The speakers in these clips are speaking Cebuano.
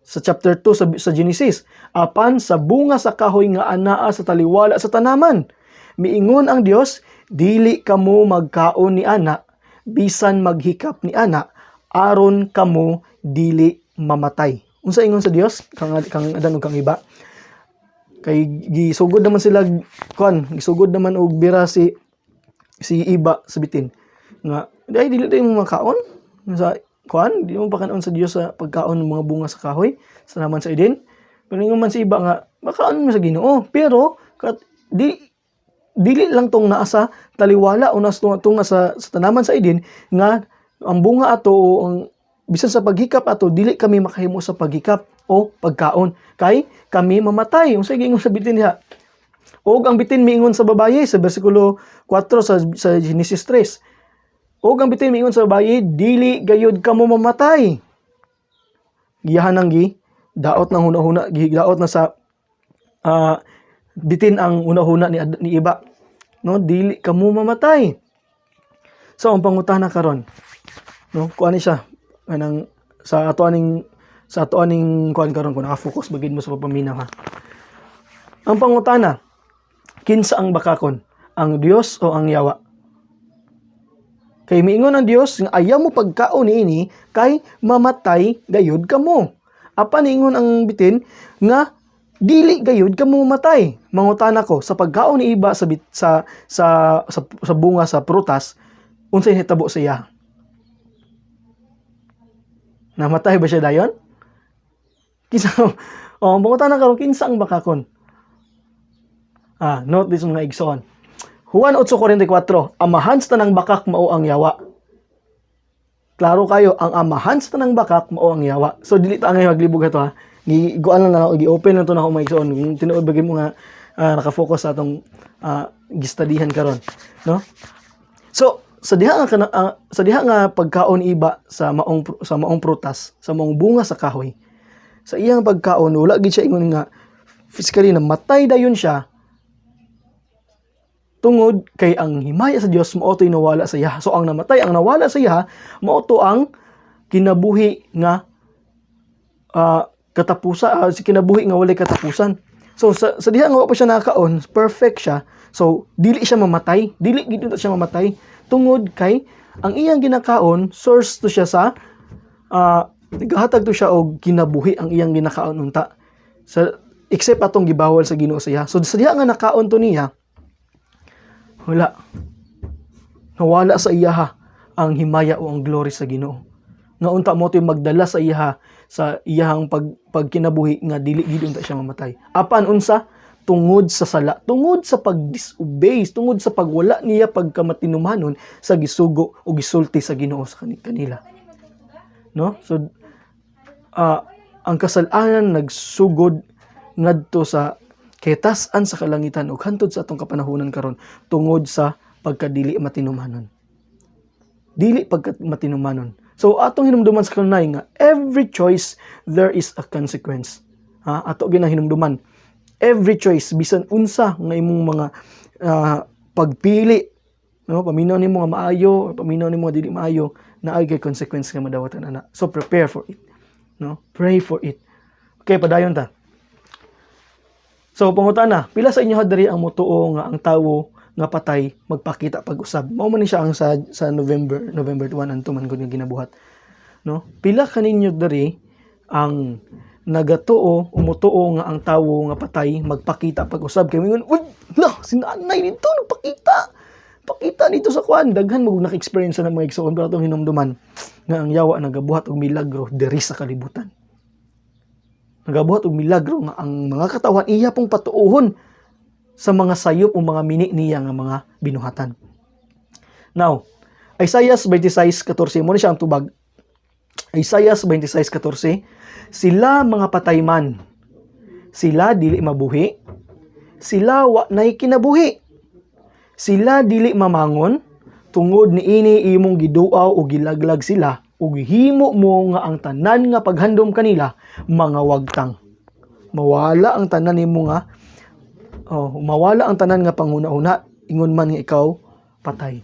Sa chapter 2 sa Genesis, apan sa bunga sa kahoy nga anaa sa taliwala sa tanaman, miingon ang Dios, "Dili kamo magkaon ni ana, bisan maghikap ni ana, aron kamo dili mamatay." Unsa ingon sa Dios kang Adan ug kang Iba? Kay gisugod naman sila kuan, gisugod naman og bira si Iba sa bitin nga ay dili day mo makaon sa kuan, di mo pakanon sa Dios sa pagkaon ng mga bunga sa kahoy sa naman sa Eden. Pero ingon man si Iba nga makaon mo sa Ginoo, pero kat, di dili lang tong naa sa taliwala o nas tunga sa tanaman sa Eden nga ang bunga ato o ang bisan sa paghikap ato, dili kami makahimo sa paghikap o pagkaon kay kami mamatay. Unsa giingon sa bitin diha? Og ang bitin miingon sa babaye sa bersikulo 4 sa Genesis 3. Og ang bitin miingon sa babaye, "Dili gayud kamo mamatay." Giyahan ang gi daot ng hunahuna, gidaot na sa bitin ang hunahuna ni Iba. No, dili kamo mamatay. So ang pangutana karon, no, kuan ni siya kanang sa ato aning kuan karon, kung naka-focus ba gid mo sa pagpaminaw ha. Ang pangutana, kinsa ang bakakon? Ang Dios o ang yawa? Kay miingon ang Dios nga ayaw mo pagkaon niini kay mamatay gayud kamo. Apan niingon ang bitin nga dili gayud kamo mamatay. Mangutana ko, sa pagkaon ni Iba sa bit, sa bunga sa prutas, unsay nahitabo sa iya? Namatay ba siya dayon? Kinsa, oh, mangutana karon, kinsa ang bakakon? Ah, note this, mga igsoon. Juan 8:44, amahan sa tanang bakak mao ang yawa. Klaro kayo, ang amahan sa tanang bakak mao ang yawa. So dili ta angay maglibog ato ha. Giguan lang na ako, gi-open lang to na ako, mga igsoon. Kung tinuod ba mo nga nakafocus sa atong gistadihan karon, no? So sa diha nga pagkaon Iba sa maong prutas, sa maong bunga sa kahoy. Sa iyang pagkaon, wala gid siya ingon nga physically na matay dayon siya tungod kay ang himaya sa Dios mao to'y nawala sa iya. So ang namatay, ang nawala sa iya, mao to ang kinabuhi nga katapusan, si kinabuhi nga walay katapusan. So sa diha nga wa pa siya nakaon, perfect siya. So dili siya mamatay, dili gid siya mamatay tungod kay ang iyang ginakaon, source to siya sa nagahatag to siya og kinabuhi ang iyang ginakaon unta. Sa except atong gibawal sa Ginoo sa iya. So sa diha nga nakaon to niya, wala. Nawala sa iya ang himaya o ang glory sa Ginoo. Nga unta mo to'y magdala sa iya sa iyahang pagkinabuhi nga dili gid unta siya mamatay. Apan unsa? Tungod sa sala, tungod sa pag-disobey, tungod sa pagwala niya pagkamatinumanon sa gisugo o gisulti sa Ginoo sa kanila. No? So ang kasalanan nagsugod ngadto sa kataas-an sa kalangitan ug hantod sa atong kapanahunan karon tungod sa pagkadili matinumanon. Dili pagka matinumanon. So atong hinumduman sa kanunay nga every choice, there is a consequence. Ha? Ato gyud hinumduman. Every choice, bisan unsa nga imong mga pagpili, no, paminaw nimo nga maayo or paminaw nimo nga dili maayo, naay kay consequence nga madawatan ana. So prepare for it. No? Pray for it. Okay, padayon ta. So pangutana, pila sa inyo diri ang motuo nga ang tawo nga patay magpakita pag-usab? Mao man ni siya ang sa November November 1 anto man gud nga ginabuhat. No? Pila kaninyo diri ang nagatuo, umutuo nga ang tawo nga patay magpakita pag-usab? Kay mingon, "Uy, la, si nanay nito nagpakita. Pakita dito sa kuan." Daghan mo naka-experience na mga igsoon, pero atong hinumduman nga ang yawa nagabuhat og milagro diri sa kalibutan. Nagabuhat og milagro nga ang mga katawan iya pong patuohon sa mga sayop o mga mini niya nga mga binuhatan. Now, Isaiah 26:14 mo ni siya ang tubag. Isaiah 26:14, sila mga patay man, sila dili mabuhi, sila wa nay kinabuhi. Sila dili mamangon, tungod niini imong giduaw o gilaglag sila ug himo mo nga ang tanan nga paghandom kanila mga wagtang. Mawala ang tanan nimo nga, oh, mawala ang tanan nga panghuna-huna ingon man nga ikaw patay.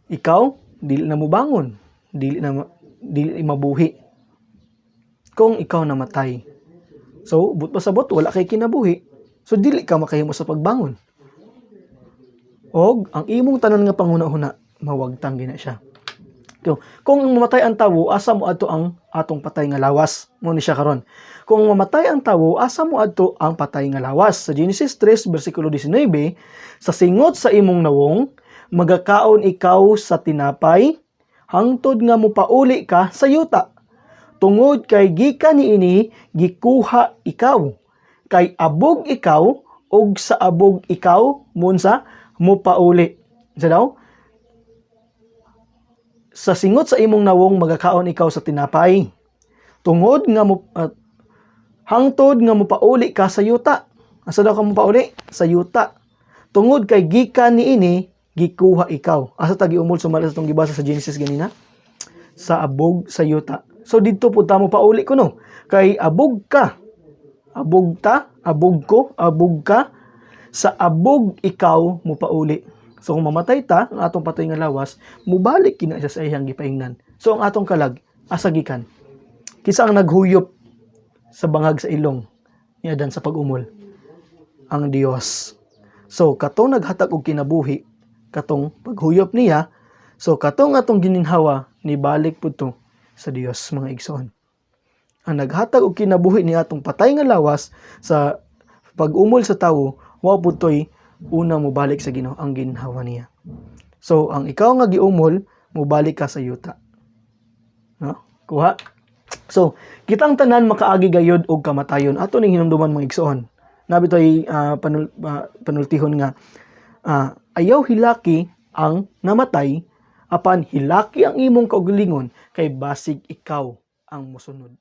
Ikaw dili na mobangon, dili na dili mabuhi. Kung ikaw namatay. So, buot pasabot, wala kay kinabuhi. So, dili ka makahimo sa pagbangon. Og ang imong tanan nga panghuna-huna, mawagtang gina siya. So, kung mamatay ang tawo, asa mo adto ang atong patay nga lawas? Mo ni siya karon. Kung mamatay ang tawo, asa mo adto ang patay nga lawas? Sa Genesis 3 bersikulo 19, "Sa singot sa imong nawong, magakaon ikaw sa tinapay hangtod nga mopauli ka sa yuta. Tungod kay gikan niini gikuha ikaw. Kay abog ikaw ug sa abog ikaw munsa mopauli." Sa daw? Sa singot sa imong nawong magakaon ikaw sa tinapay. Tungod nga mo hangtod nga mopauli ka sa yuta. Asa daw ka mopauli? Sa yuta. Tungod kay gikan niini gikuha ikaw. Asa ta giumol sumala sa itong gibasa sa Genesis ganina? Sa abog, sa yuta. So didto pud ta mo pauli kuno. Kay abog ka. Abog ta, abog ko, abog ka. Sa abog ikaw mo pauli. So kung mamatay ta, ang atong patay nga lawas, mubalik kina siya sa iyang gipaingnan. So ang atong kalag, asa gikan? Kinsa ang naghuyop sa bangag sa ilong ni Adan sa pag-umol? Ang Dios. So katong naghatag og kinabuhi, katong paghuyop niya, so katong atong gininhawa, nibalik pud to sa Dios, mga igsoon. Ang naghatag og kinabuhi ni atong patay nga lawas sa pag-umol sa tawo, wa pud to'y una mobalik sa Ginoo, ang ginhawa niya. So ang ikaw nga giumol, mobalik ka sa yuta. No? Kuha? So, kitang tanan makaagi gayod og kamatayon. Ato ning hinumduman, mga igsoon. Naa bitoy panultihon nga ayaw hilaki ang namatay apan hilaki ang imong kaugalingon kay basig ikaw ang mosunod.